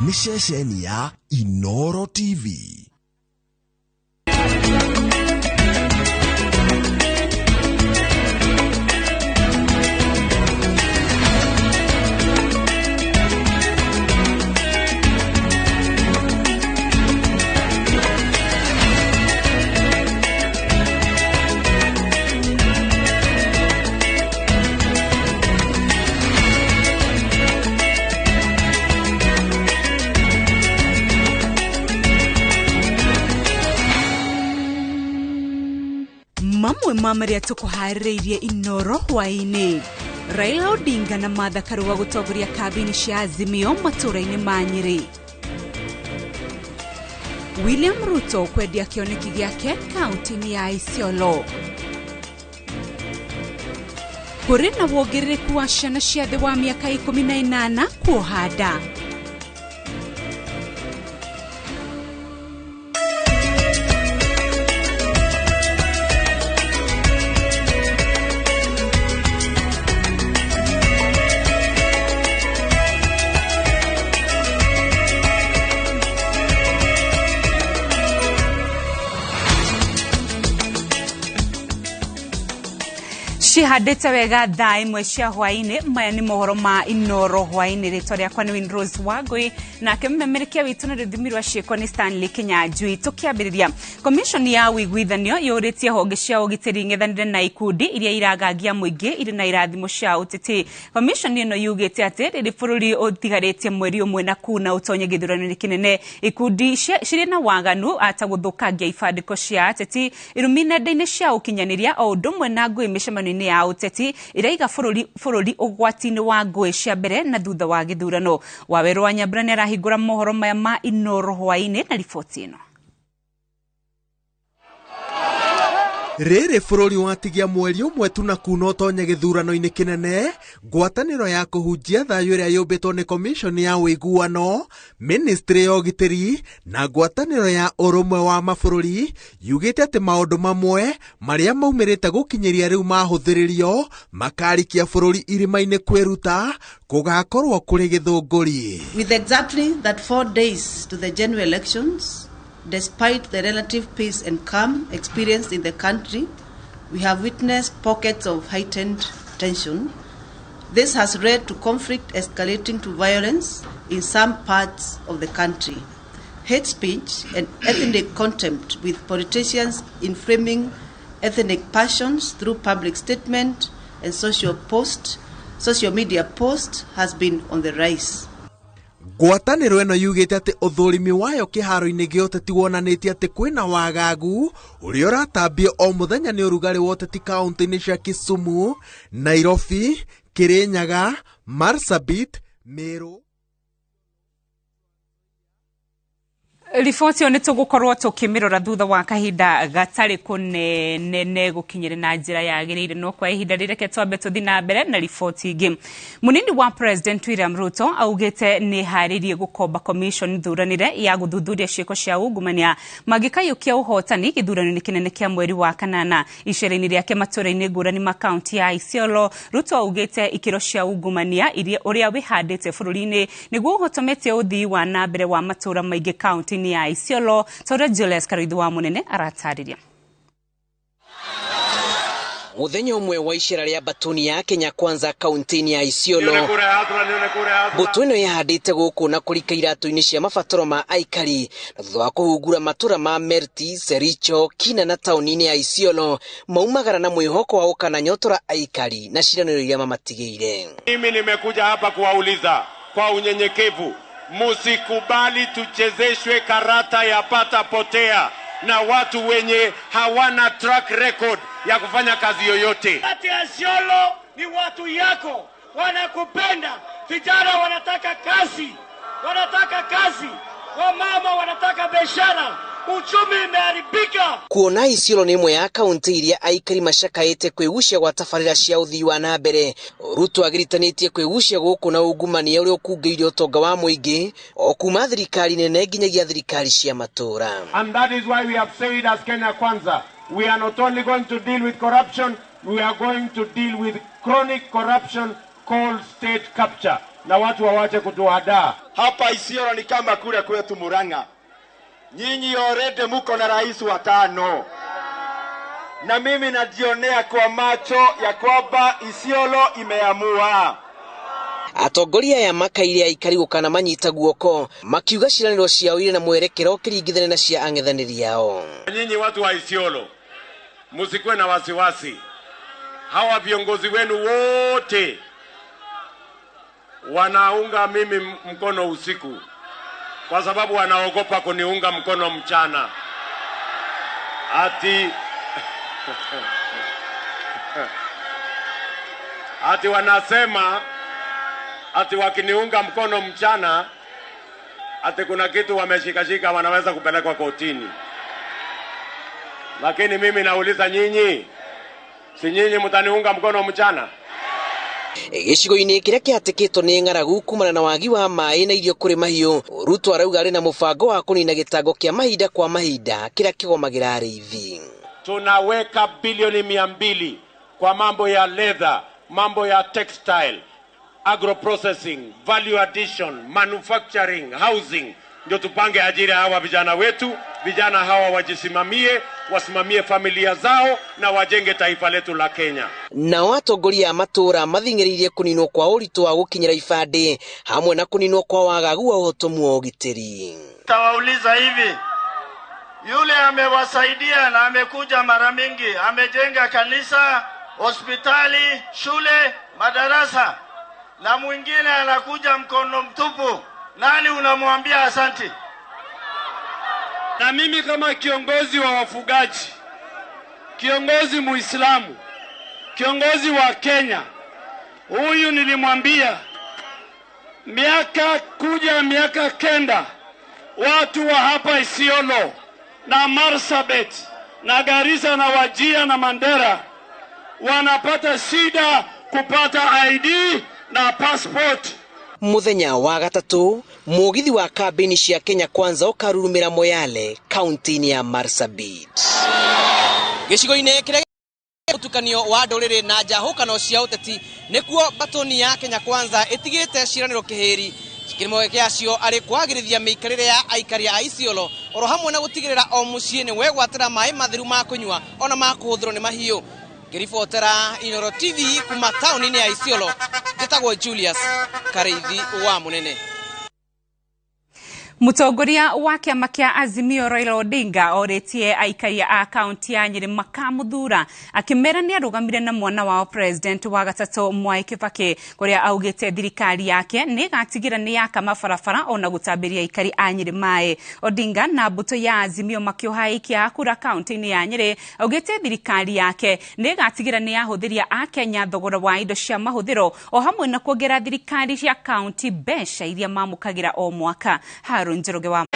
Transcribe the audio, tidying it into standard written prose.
Nĩ ceceni ya Inoro TV. Mamwe ma marĩa tũkũharĩrĩirie Inoro hwaĩ-inĩ: Raila Odinga na Martha Karua gũtongoria kambĩini cia Azimio matũũra-inĩ ma Nyĩrĩ, William Ruto kwendia kĩoneki gĩake kaunti-inĩ ya Isiolo, kũrĩ na wongerereku wa ciana cia thĩ wa mĩaka 18 kuoha nda. Cihandĩte wega thaa 1 cia hwaĩ-inĩ. Maya nĩ mohoro ma Inoro hwaĩ-inĩ. Rĩtwa rĩakwa nĩ Winrose Wangui, nake mũmemerekia witũ na rũthimi rwa ciĩko nĩ Stanley Kinyanjui. Tũkĩambĩrĩria, komishoni ya ũiguithanio yũrĩtie honge cia ũgitĩri ng'ethanĩre na ikundi iria iragangia mũingĩ irĩ na irathimo cia ũteti. Komishoni ĩno yugĩte atĩ rĩrĩ bũrũri ũtigarĩtie mweri ũmwe na kuna ũtonye gĩthurano-inĩ kĩnene, ikundi cirĩ na waganu ta gũthũkangia ibandĩko cia ateti, irumi nenda-inĩ cia ũkinyanĩria, o ũndũ ũmwe na ngũĩ mĩcemanio-inĩ ya ũteti iraiga bũrũri ũgwati-inĩ wa ngũĩ cia mbere na thutha wa gĩthurano. Wawerũ wa Nyambura nĩ arahingũra mohoro maya ma Inoro hwaĩ-inĩ na riboti ĩno. Rĩrĩ bũrũri watigia mweri ũmwe tu na kuna ũtonye gĩthurano-inĩ kĩnene, ngwatanĩro ya kũhunjia thayũ ĩrĩa yũmbĩtwo nĩ komishoni ya ũiguano, ministry ya ũgitĩri na ngwatanĩro ya ũrũmwe wa mabũrũri yugĩte atĩ maũndũ mamwe marĩa maumĩrĩte gũkinyĩria rĩu mahũthĩrĩrio makarikia bũrũri irima-inĩ kwĩruta gũgakorwo kũrĩ gĩthũngũri. With exactly that 4 days to the general elections, despite the relative peace and calm experienced in the country, we have witnessed pockets of heightened tension. This has led to conflict escalating to violence in some parts of the country. Hate speech and ethnic contempt, with politicians inflaming ethnic passions through public statement and social media posts, has been on the rise. Ngwatanĩro ĩno yugĩte atĩ ũthũrimi wayo kĩharo-inĩ gĩa ũteti wonanĩtie atĩ kwĩna wagagu ũrĩa ũratambio o mũthenya nĩ ũrugarĩ wa ũteti kaunti-inĩ cia Kisumu, Nairobi, Kirinyaga, Marsabit, Meru. Riboti ĩyo nĩ tũgũkorwo tũkĩmĩrora thutha wa kahinda gatarĩ kũnene gũkinyĩra na njĩra yagĩrĩire, no kwa ihinda rĩreke twambe tũthiĩ na mbere na riboti ĩngĩ. Mũnini wa President William Ruto augĩte nĩ harĩrie gũkomba commission thuranĩre ya gũthuthuria ciĩko cia ungumania mangĩkaiyũkia ũhotani gĩthurano-inĩ kĩnene kĩa mweri wa kanana. Icera-inĩ rĩake matũũra-inĩ ngũrani ma kaunti ya Isiolo, Ruto augĩte ikĩro cia ungumania iria ũrĩa wĩhandĩte bũrũri-inĩ nĩguo ũhotomete ũthii wa na mbere wa matũũra maingĩ kaunti ya Isiolo. Ta ũrĩa Julius Karuithi wa Mũnene aratarĩria. Mũthenya ũmwe wa icera rĩa Batuni ya Kenya Kwanza kaunti-inĩ ya Isiolo, mbũtũ ĩno ĩhandĩte gũkũ na kũrika iratũ-inĩ cia mabataro ma aikari, na thutha wa kũhungura matũra ma Merti, Sericho, Kina na taũni-inĩ ya Isiolo, maumagara na mwĩhoko wa gũkananyotora aikari na ciĩranĩro iria mamatigĩire. Mimi nimekuja hapa kuwauliza kwa unyenyekevu, musikubali tuchezeshwe karata ya pata potea na watu wenye hawana track record ya kufanya kazi yoyote. Watu ya Isiolo ni watu yako, wanakupenda. Vijana wanataka kazi, wanataka kazi, wamama wanataka biashara, uchumi imeharibika. Kuona Isiolo nĩ ĩmwe ya kaunti iria aikari macakaĩte kwĩgucia gwa tabarĩra cia ũthii wa na mbere, Ruto agiritanĩtie kwĩgucia gũkũ na ungumania ũrĩa ũkungĩire ũtonga wa mũingĩ o kuma thirikari nene nginyagia thirikari cia matũũra. And that is why we have said as Kenya Kwanza, we are not only going to deal with corruption, we are going to deal with chronic corruption called state capture. na watu wawache kutuhadaa. Hapa Isiolo ni kama kule kwetu Murang'a. Nyinyi already muko na rais wa 5. Na mimi najionea kwa macho ya kwamba Isiolo imeamua. Atongoria aya makaire aikari gukana manyita guoko makiuga ciranĩro ciao irĩ na mwerekero ũkĩringithania na cia ang'ethanĩri ao. Nyinyi watu wa Isiolo msikuwe na wasiwasi, hawa viongozi wenu wote wanaunga mimi mkono usiku kwa sababu wanaogopa kuniunga mkono mchana. Ati wanasema ati wakiniunga mkono mchana ati kuna kitu wameshikashika wanaweza kupelekwa kotini. Lakini mimi nauliza nyinyi, si nyinyi mtaniunga mkono mchana? Gĩcigo-inĩ kĩrĩa kĩhatĩkĩtwo nĩ ng'aragu kumana na wagi wa maĩ na irio kũrĩ mahiũ, Ruto arauga arĩ na mũbango wa kũnina gĩtango kĩa mahinda kwa mahinda kĩrĩa kĩgomagĩra arĩithi. Tunaweka bilioni 200 kwa mambo ya leather, mambo ya textile, agro-processing, value addition, manufacturing, housing. Ndio tupange ajira hawa vijana wetu, vijana hawa wajisimamie, wasimamie familia zao na wajenge taifa letu la Kenya. Nao atongoria a matũra mathing'ĩrĩirie kũninwo kwa ũritũ wa gũkinyĩra ibandĩ hamwe na kũninwo kwa wagagu wa ũhotomu wa ũgitĩri. Tawauliza hivi, yule amewasaidia na amekuja mara mingi, amejenga kanisa, hospitali, shule, madarasa, na mwingine anakuja mkono mtupu, nani unamwambia asanti? Na mimi kama kiongozi wa wafugaji, kiongozi Muislamu, kiongozi wa Kenya, huyu nilimwambia miaka kuja miaka 9 watu wa hapa Isiolo na Marsabit na Garissa na Wajir na Mandera wanapata shida kupata ID na passport. Muthenya wa gatatũ mugithi wa kambĩini cia Kenya Kwanza ũkarurumĩra Moyale kaunti-inĩ ya Marsabit. Gĩcigo-inĩ kĩrĩa mũtukanio wa ndũrĩrĩ na njahũkano cia ũteti nĩkuo mbatũni ya Kenya Kwanza ĩtigĩte ciĩranĩro kĩhĩri kĩrĩmo gĩacio arĩ kwagĩrithia mĩikarĩre ya aikari a Isiolo oro hamwe na gũtigĩrĩra o mũciĩ nĩ wegwatĩra maĩ matheru ma kũnyua ona ma kũhũthĩrwo nĩ mahiũ. Ngĩribotera Inooro TV kuma taũni-inĩ ya Isiolo, njĩtagwo Julius Karĩithi wa Mũnene. Mũtongoria wa kĩama kĩa Azimio Raila Odinga orĩtie aikari a kaunti ya Nyĩrĩ makamũthura akĩmera nĩ arũgamire na mwana wao president wa gatatũ Mwai Kibaki kũrĩa augĩte thirikari yake nĩ ĩgatigĩra nĩ yaka mabarabara ona gũtambĩria aikari a Nyĩrĩ maĩ. Odinga na mbũtũ ya Azimio makĩoha aikia a kura kaunti-inĩ ya Nyĩrĩ augĩte thirikari yake nĩ ĩgatigĩra nĩ yahũthĩria akenya thogora wa indo cia mahũthĩro o hamwe na kuongerera thirikari cia kaunti mbeca iria mamũkagĩra o mwaka. Njoroge wa